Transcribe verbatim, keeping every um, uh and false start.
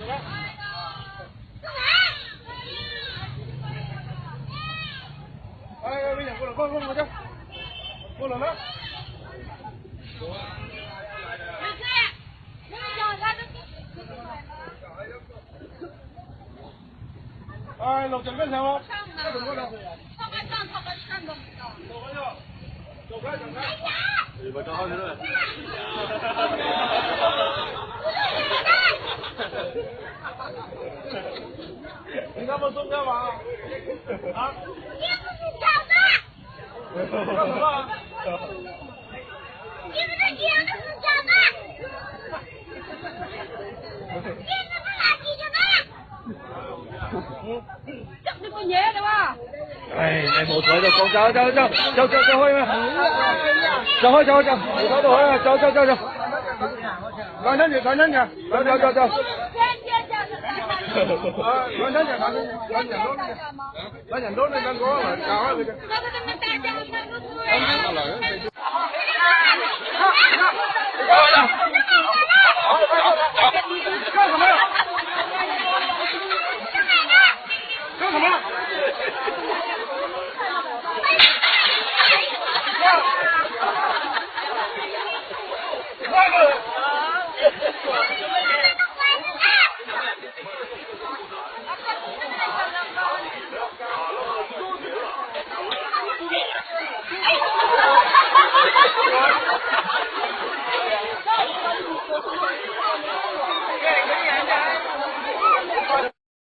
Hai, lôn chang keuh siapa? Tinggal masuk siapa? Ha? Hai, hai, một thôi rồi, con chào, chào, chào, chào, chào, chào, Huy mà. Chào, Huy, chào, chào, chào, chào, chào, chào, chào, chào. Rồi, nến nhỉ, rồi, nến nhỉ. Chào, chào, chào, chào. Rồi, nến nhỉ, rồi, nến nhỉ, rồi, nến nhỉ. Rồi, nến nhỉ, rồi, nến nhỉ, rồi, chào, Huy.